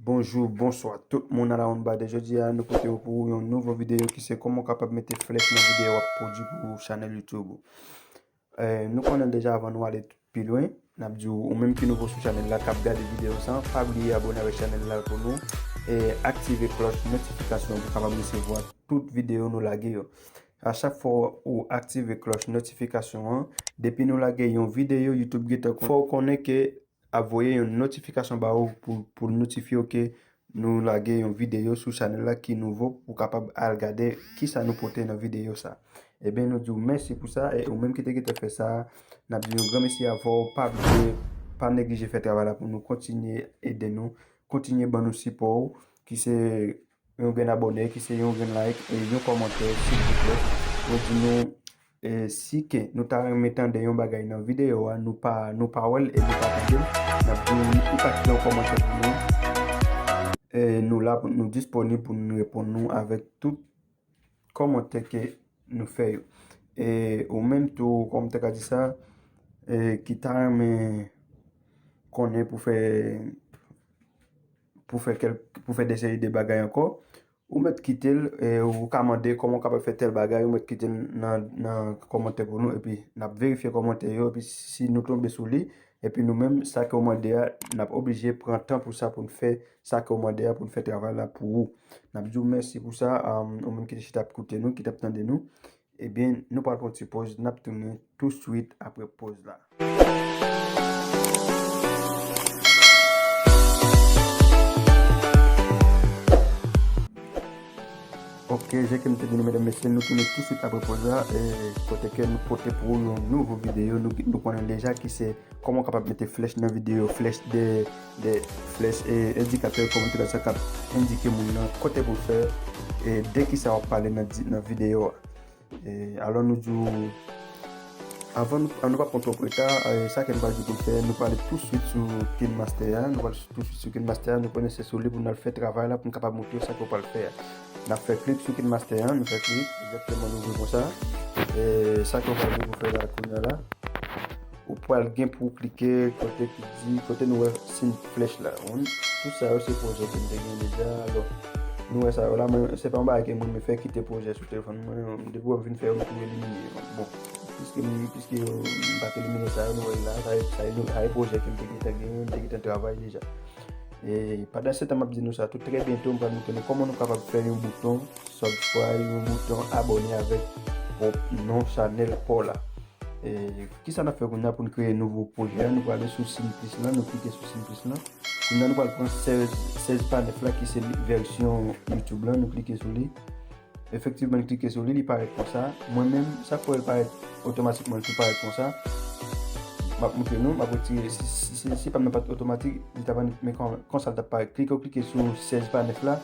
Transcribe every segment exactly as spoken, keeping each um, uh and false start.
Bonjou, bonswa tout moun a la wonn bade. Jodi a, nou pote yo pou yon nouvo videyo ki se kòman w kapab mete flèch nan videyo w ap pwodui pou chanèl YouTube ou. Eh, nou konnen deja, avan nou ale pi lwen, n ap di w, ou menm ki nouvo sou chanèl la, k ap gade videyo sa, pa bliye abòne avèk chanèl la pou nou, e aktive klòch notifikasyon pou w kapab resevwa tout videyo nou lage yo. A chak fwa ou aktive klòch notifikasyon an, depi nou lage yon videyo, YouTube gentan fè w konnen ke ap voye yon notifikasyon ba ou pou, pou l notifye w ke nou lage yon videyo sou chanèl la ki nouvo, pou w kapab al gade kisa nou pote nan videyo sa. Ebyen, nou di w mèsi pou sa, e ou menm ki te gentan fè sa, n ap di yon gran mèsi avè w, pa bliye, pa neglije fè travay la pou nou kontinye ede nou, kontinye ban nou sipò w, ki se yon grenn abòne, ki se yon grenn like, e yon kòmantè, silvouplè. Nou di nou, e, si ke nou ta renmen tande yon bagay nan videyo a, nou pa, nou pa wè l e nou pa tande l, n ap di w, ou ka kite yon kòmantè pou nou. E, nou la, pou, nou disponib pou nou reponn nou avèk tout kòmantè ke nou fè yo. E, ou menm tou, kòman m te ka di sa, e, ki ta renmen konnen pou fè, pou fè kèl-, pou fè de seri de bagay ankò, ou mèt kite l, e, ou ka mande kòman w kapab fè tèl bagay, ou mèt kite l nan, nan kòmantè pou nou, epi n ap verifye kòmantè yo, epi si nou tonbe sou li, epi nou menm, sa ke w mande a, n ap oblije pran tan pou sa, pou n fè sa ke w mande a, pou n fè travay la pou ou. N ap di w mèsi pou sa, um, ou menm ki te chita ap koute nou, ki t ap tande nou. Ebyen, nou pral pran ti pòz, n ap tounen tousuit apre pòz la. Ok, jan ke m te di nou, medam, mesye, nou tounen tousuit apre pòz la, e, kote ke nou pote pou ou yon nouvo videyo, nou, nou konnen deja ki se kòman w kapab mete flèch nan videyo, flèch de, de, flèch, e, endikatè, kòman te sa k ap endike moun nan kote pou l fè, e, de kisa w ap pale nan di, nan videyo a. E, alò nou di w, avan nou, an nou pa pran twòp reta, e, sa ke nou pral di pou n fè, nou prale tousuit sou KineMaster a, nou pral tousuit sou KineMaster a, nou konnen se sou li pou n al fè travay la, pou n kapab montre w sa ke w pral fè a. N ap fè klik sou KineMaster a, nou fè klik, egzakteman nou ouvri konsa. E, sa ke w pral gen pou fè la, kounye a la, ou pral gen pou w klike kote ki di, kote nou wè siy flèch la. Ou konprann? Tout sa yo se pwojè ke m te gen deja. Alò, nou wè sa yo la, mwen, se pa yon bagay ke mwen renmen fè, kite pwojè sou telefòn mwen. Depi w ap vin fè yo, m tou elimine yo. Bon, piske m, piske yo, m pa t elimine sa yo, nou wè l la, sa e, sa e, sa e pwojè ke m te gentan genyen, m te gentan travay deja. E pandan se tan m ap di nou sa, tou trè byento, m pral montre nou kòman nou kapab fè yon bouton subscribe, yon bouton abòne avèk pwòp non chanèl pa w la. E, kisa n ap fè kounye a pou n kreye nouvo pwojè a? Nou prale sou siy plis lan, nou klike sou siy plis lan. Kounye a nou pral pran sèz, sèz pa nèf la ki se vèsyon YouTube lan, nou klike sou li. Efektivman, nou klike sou li, li parèt konsa. Mwen menm, sa k fè l parèt otomatikman, li tou parèt konsa. M ap montre nou, m ap retire, si, si, si, si pa m nan pa t otomatik, li ta pa, men kon, konsa l t ap parèt. Klike, w klike sou sèz pa nèf la,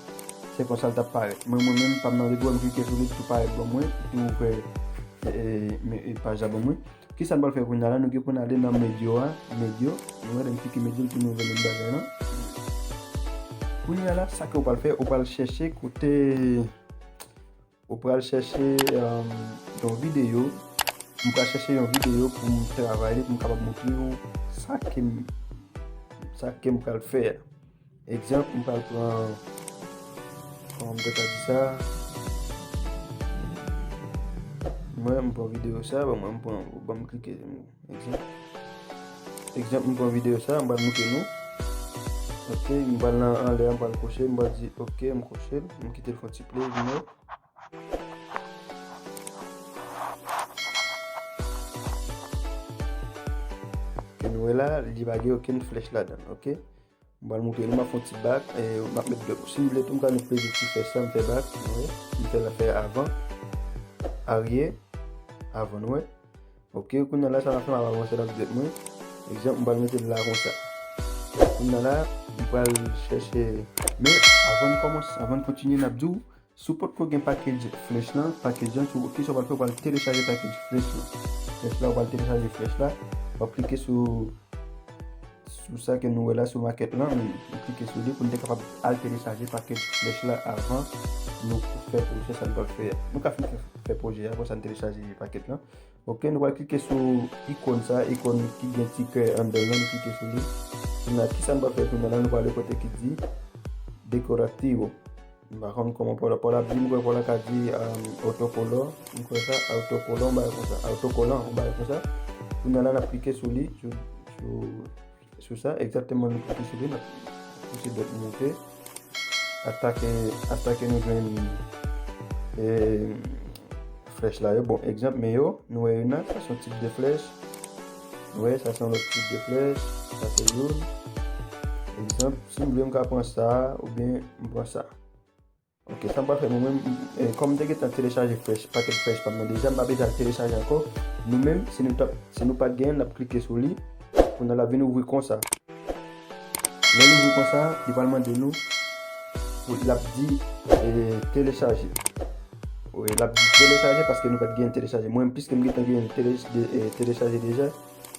se konsa l t ap parèt. Mwen, mwen menm, pa m nan, depi w wè m klike sou li, li tou parèt ban mwen, li tou ouvè, e, e, men, e, paj la ban mwen. Kisa n pral fè kounye a la? Nou gen pou n ale nan medya a, medya. Nou wè, lè m klike medya, li tounen ouvè menm bagay lan. Kounye a la, sa ke w pral fè, ou pral chèche kote, ou pral chèche, um, yon videyo. M pral chèche yon videyo pou m travay li, pou m kapab montre w sa ke m, sa ke m pral fè a. Egzanp, m pral pran, kòman m te ka di sa? Mwen, m pran videyo sa, bon, mwen, m pran, bon, m klike, egzanp. Egzanp, m pran videyo sa, m pral montre nou. Ok, m pral nan anlè, m pral koche, m pral di, ok, m koche l, m kite l fè yon ti play, vin wè. Ke nou wè la, li pa gen okenn flèch ladan l, ok? M pral montre nou, m ap fè yon ti bak, e, m ap met dwèt. Si m vle tou, m ka met plezi ti fè sa, m fè bak, nou wè, m fè l fè avan, aryè, avan, nou wè. Ok, kounye a la, sa m ap fè, m ap avanse l ak dwèt mwen. Egzanp, m pral mete l la konsa. Kounye a la, m pral chèche, men avan n kòmanse, avan n kontinye, n ap di w, si w potko gen package flèch lan, package lan, sou, kisa w pral fè, w pral telechaje package flèch lan. Flèch la, w pral telechaje flèch la, w ap klike sou, sou sa ke nou wè la, sou market lan, nou, nou klike sou li pou nou te kapab al telechaje package flèch la avan nou fè pwojè sa nou pral fè a. Nou ka fin fè, fè pwojè a, apre sa nou telechaje package lan. Ok, nou pral klike sou ikòn sa, ikòn ki gen ti kè anndan l lan, nou klike sou li. Kounye a, kisa nou pral fè kounye a la? Nou pral ale kote ki di, decorativo. M pa konn kòman Paula, Paula ap di, m kwè Paula ka di um, autocolor, m kwè sa, autocolor, yon bagay konsa, autocollant, yon bagay konsa. Kounye a la, n ap klike sou li, sou, sou, sou sa, egzakteman nou klike sou li, n ap pouse dòt moute. Atake, atake nou jwenn e, flèch la yo. Bon, egzanp, men yo, nou wè yo nan, sa se yon tip de flèch. Nou wè, sa se yon lòt tip de flèch. Sa se youn. Egzanp, si m vle m ka pran sa, oubyen m pran sa. Ok, sa m pral fè mwen menm, e, kòm m te gentan telechaje flèch, pakèt flèch pa m nan deja, m pa bezwen al telechaje ankò. Nou menm, si nou t ap, si nou pa t genyen l, n ap klike sou li. Kounye a l ap vin ouvri konsa. Lè l ouvri konsa, li pral mande nou pou l ap di e, telechaje. Wi, l ap di telechaje paske nou pa t genyen telechaje. Mwen, piske m gentan genyen tele, de, e, telechaje deja,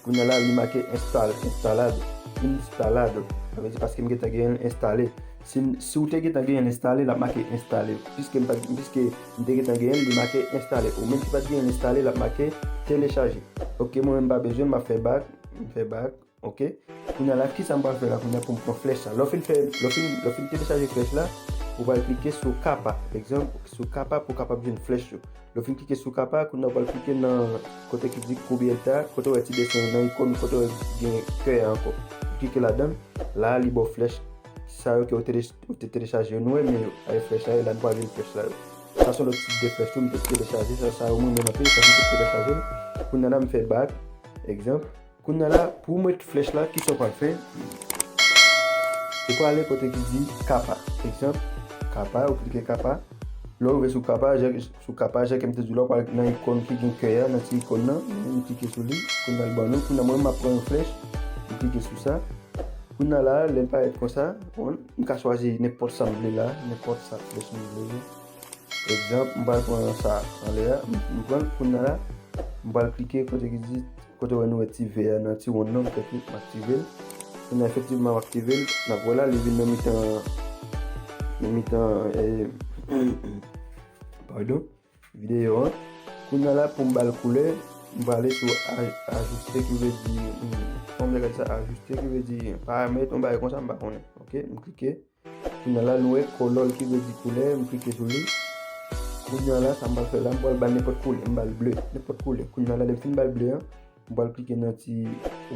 kounye a la, li make install, instalado, instalado. Sa vle di paske m gentan genyen l enstale. Si, si w te gentan genyen l enstale, l ap make enstale. Piske m pa, piske m te gentan genyen l, li make enstale. Ou menm ki pa t genyen l enstale, l ap make telechaje. Ok, mwen menm m pa bezwen l, m ap fè back, m fè back. Ok. Kounye a la, kisa m pral fè la kounye a pou m pran flèch la? Lè w fin fè, lè w fin, lè w fin telechaje flèch la, ou pral klike sou kapa. Egzanp, sou kapa pou w kapab jwenn flèch yo. Lè w fin klike sou kapa, kounye a w pral klike nan kote ki di cubierta, kote w wè ti desen nan ikòn, kote w wè gen kè a ankò. Ou klike ladan l, la a li ba w flèch sa yo ke w tele, ou te telechaje yo. Nou wè, men yo, ay flèch la, e la nou pral jwenn flèch la yo. Sa se yon lòt tip de flèch tou, m te telechaje, sa, sa yo mwen menm anpil, sa m te telechaje. Kounye a la, m fè back, egzanp. Kounye a la, pou w met flèch la, kisa w pral fè? Ou prale kote ki di kapa. Egzanp, kapa, ou klike kapa. Lè w rive sou kapa, jan, sou kapa, jan ke m te di w la, ou pral nan ikòn ki gen kè a, nan ti ikòn nan, ou klike sou li, kounye a l ban nou. Kounye a mwen, m ap pran yon flèch, m klike sou sa. Kounye a la, lè l parèt konsa, bon, m ka chwazi nenpòt sa m vle la, nenpòt sa flèch m vle. Egzanp, m pral pran sa anlè a, m, m pran l, kounye a la, m pral klike kote ki di, kote wè nou wè ti vè a nan ti wonn nan, m fè klik, m aktive l. Kounye a, efektivman, m aktive l, n ap wè la, li vin nan mitan, nan mitan, e, padon, videyo an. Kounye a la, pou m ba l koulè, m prale sou a, ajouste, ki vle di, hmm, kòman m te ka di sa, ajouste, ki vle di paramèt, yon bagay konsa, m pa konnen. Ok, m klike. Kounye a la, nou wè color ki vle di koulè, m klike sou li. Kounye a la, sa m pral fè la, m pral ba l nenpòt koulè, m ba l ble, nenpòt koulè. Kounye a la, lè m fin ba l ble an, m pral klike nan ti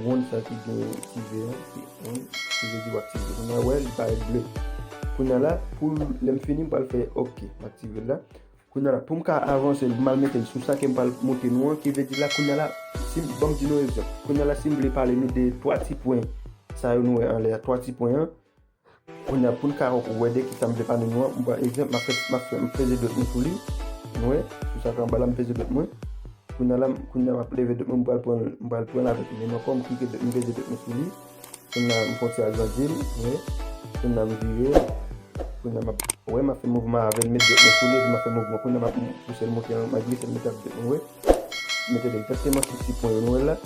wonn sa ki gen ti vè an, ti wonn, ki vle di w aktive. Kounye a, wè, li parèt ble. Kounye a la, pou lè m fini, m pral fè ok, m aktive l la. Kounye a la, pou m ka avanse l, pou m al mete l sou sa ke m pral montre nou an, ki vle di la, kounye a la, si m, ban m di nou egzanp. Kounye a la, si m vle pale nou de twa ti pwen sa yo nou wè anlè a, twa ti pwen an, kounye a, pou n ka wè de kisa m vle pale nou an, m pran egzanp, m ap fè, m ap fè, m peze dwèt mwen sou li. Nou wè, sou sa k anba la, m peze dwèt mwen. Kounye a la, kounye a, m ap leve dwèt mwen, m pral pran, m pral pran l avèk men m ankò, m klike dwèt, m peze dwèt mwen sou li. Kounye a, m fè yon ti agrandi l, nou wè. Kounye a, m vire. Kounye a, m ap, wè, m ap fè mouvman avè l, met dwèt mwen sou li, epi m ap fè mouvman. Kounye a, m ap pouse l monte, m ap glise l, mete avèk dwèt mwen, wè. Mete l egzakteman sou ti pwen yo, nou wè l la.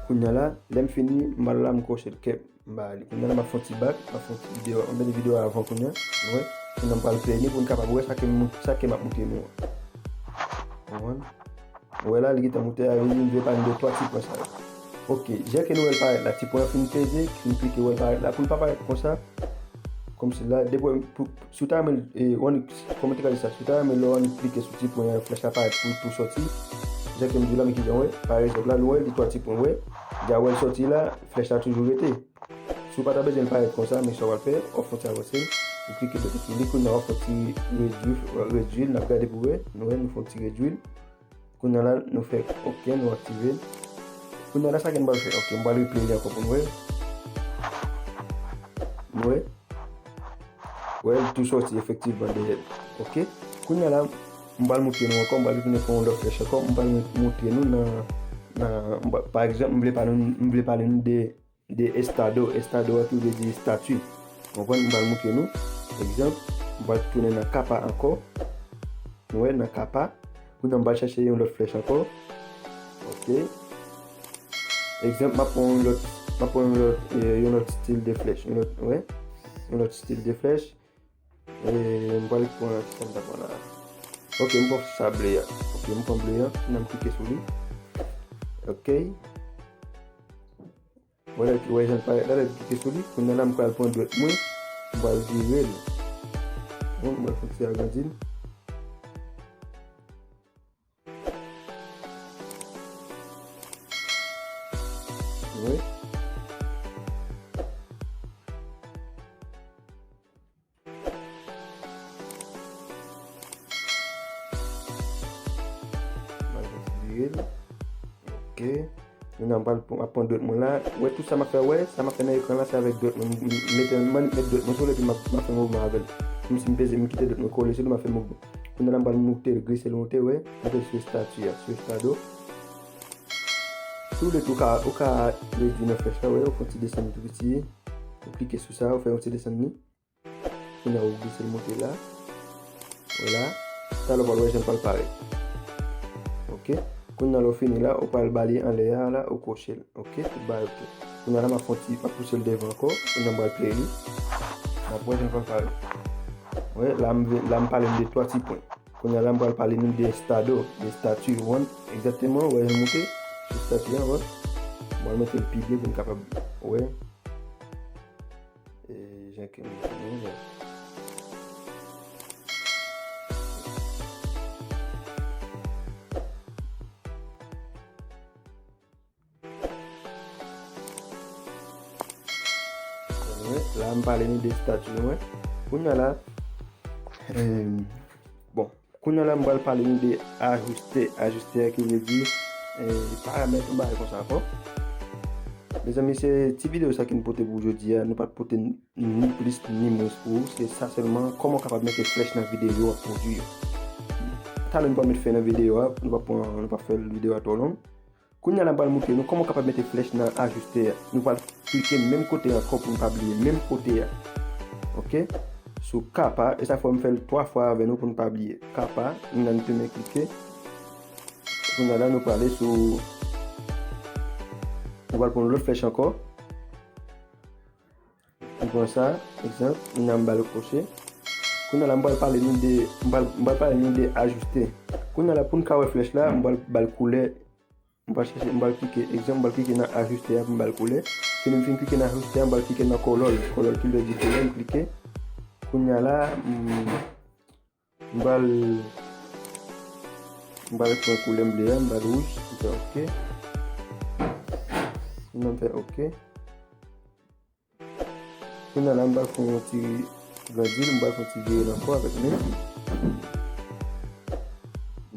Kounye a la, lè m fini, m al la, m kwoche l kèk. M ba li. Kounye a la, m ap fè yon ti back, m ap fè yon ti videyo, m mete videyo a avan kounye a. Ou wè? Kounye a, m pral play li pou n kapab wè sa ke m, sa ke m ap montre nou an. Konprann? Ou wè la, li gentan moute a, li vle pale de twa ti pwen sa yo. Ok, jan ke nou wè l parèt la, ti pwen an fin peze, fin klike, wè l parèt la, pou l pa parèt konsa. Kòmsi la, depi, pou, si w ta renmen, e, w annik, kòman te ka di sa? Si w ta renmen lè w annik klike sou ti pwen an, flèch la parèt pou l tou sòti. Jan ke m di w la, men kijan w wè, pa egzanp la, nou wè, li twa ti pwen, wè. Deja wè l sòti la, flèch la toujou rete. Si w pa ta bezwen l parèt konsa, men sa w pral fè, w ap fè yon ti avanse l, ou klike dwèt sou li, kounye a w ap fè yon ti redwi, redwi l, n ap gade pou wè, nou wè, nou fè yon ti redwi l. Kounye a la, nou fè ok, nou aktive l. Kounye a la, sa ke n pral fè? Ok, m pral replay li ankò pou nou wè. Nou wè? Wè, l tou sòti efektivman dèyè l. Ok? Kounye a la, m pral montre nou ankò, m pral tounen pran yon lòt flèch ankò, m pral montre nou nan, nan, m pa, pa egzanp, m vle pale, m vle pale nou de de estado. Estado a ki vle di estati. Konprann? M pral montre nou. Egzanp, m pral tounen nan kapa ankò. Nou wè, nan kapa. Kounye a m pral chèche yon lòt flèch ankò. Ok. Egzanp, m ap pran yon lòt, m ap pran yon lòt, eh, yon lòt stil de flèch. Yon lòt, wè. Yon lòt stil de flèch. E, m pral pran, kisa m ta pran la? Ok, m pran sa ble a. Ok, m pran ble a. Kounye a m klike sou li. Ok. Wè, wè jan l parèt la, lè m klike sou li. Kounye a la, m pral pran dwèt mwen. Mwen pral vire l. Bon, mwen fè ti agrandi l. Wi. Mwen konsidere l. Ok. Kounye a m pral pran, ap pran dwèt mwen la. Wè tout sa m ap fè, wè, sa m ap fè nan ekran la, se avèk dwèt mwen. M mete, m manip met dwèt mwen sou li, epi m ap, m ap fè mouvman avè l. Kòmsi m peze, m kite dwèt mwen kole sou li, m ap fè mouvman. Kounye a la m pral moute l, glise l monte, wè. Mete l sou estati a, sou estado. Si w vle tou, ou ka, ou ka redwi nan flèch la, wè, ou fè yon ti desann tou piti. Ou klike sou sa, ou fè yon ti desann li. Kounye a ou glise l monte la. Vwala. Talè w pral wè jan l pral parèt. Ok. Kounye a lè w fini la, ou pral ba li anlè a la, ou kwoche l. Ok. Tout bagay ok. Kounye a la m ap fè yon ti, m ap pouse l devan ankò. Kounye a m pral play li. M ap wè jan l pral parèt. Wè, la m, la m pale m de twa ti pwen. Kounye a la m pral pale nou de estado, de estati, ou konprann? Egzakteman, wè jan l monte sou estati a, wè. M pral mete l pi byen pou n kapab wè. E, jan ke m konnen, men. La, m pale nou de estati nou, wi. Kounye a la, eh, bon, kounye a la, m pral pale nou de ajustè. Ajustè a ki vle di, eh, paramèt, yon bagay konsa ankò. Mezanmi, se ti videyo sa ke n pote pou jodi a. Nou pa t pote ni plis ni mwens pou ou. Se sa sèlman, kòman w kapab mete flèch nan videyo w ap pwodui yo. Talè nou pral met fen nan videyo a, nou pa pran, nou pa fè videyo a twò long. Kounye a la, m pral montre nou kòman w kapab mete flèch nan ajustè a. Nou pral klike menm kote a ankò pou n pa bliye, menm kote a. Ok? Sou kapa, e sa fò m fè l twa fwa avè nou pou n pa bliye. Kapa, nou nan tounen klike. Kounye a la, nou prale sou, nou pral pran lòt flèch ankò. M pran sa, egzanp, kounye a m ba l kwoche. Kounye a la, m pral pale nou de, m pral, m pral pale nou de ajustè. Kounye a la, pou n ka wè flèch la, m pral ba l koulè. M pral chèche, m pral klike, egzanp, m pral klike nan ajustè a pou m ba l koulè. Fini m fin klike nan ajustè a, m pral klike nan kòlò l. Kòlò l ki vle di koulè, m klike. Kounye a la, m, m pral, m pral pran koulè m vle a, m pral wouj, m fè ok. Kounye a m fè ok. Kounye a la, m pral fè yon ti grandi l, m pral fè yon ti vire l ankò avèk men.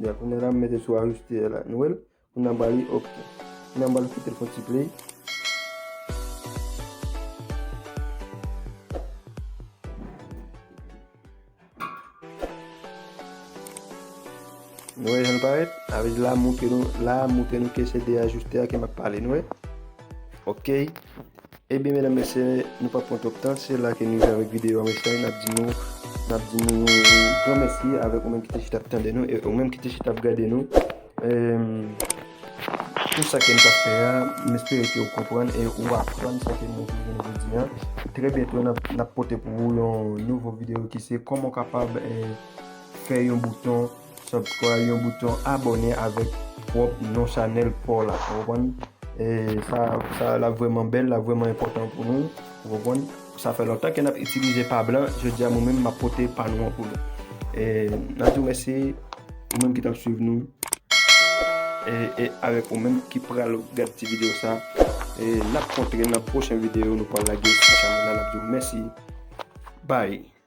Ya, kounye a la, m mete sou ajustè a la. Nou wè l? Kounye a m pral li, ok. Kounye a m pral kite l fè yon ti play. Nou wè jan l parèt? Avè di la montre nou, la montre nou ke se de ajustè a ke m ap pale, nou wè? Ok. Ebyen, medam, mesye, nou p ap pran twòp tan, se la ke nou rive avèk videyo a, mesye, n ap di nou, n ap di nou yon gran mèsi avèk ou menm ki te chita ap tande nou, e ou menm ki te chita ap gade nou. Em, Tout sa ke n t ap fè a, m espere ke w konprann e w aprann sa ke m montre jodi a. Trè byento, n ap, n ap pote pou ou yon nouvo videyo ki se kòman w kapab, eh, fè yon bouton subscribe, yon bouton abòne avèk pwòp non chanèl pa w la. Ou konprann? E sa, sa l ap vrèman bèl, l ap vrèman enpòtan pou nou. Ou konprann? Sa fè lontan ke n ap itilize pa blan, jodi a mwen menm m ap pote pa nou an pou nou. E n ap di w mèsi, ou menm ki t ap swiv nou. E, e avèk ou menm ki pral gad ti videyo sa. E n ap kontre nan pwochen videyo nou pral lage sou chanèl la. N ap di w mèsi. Bye.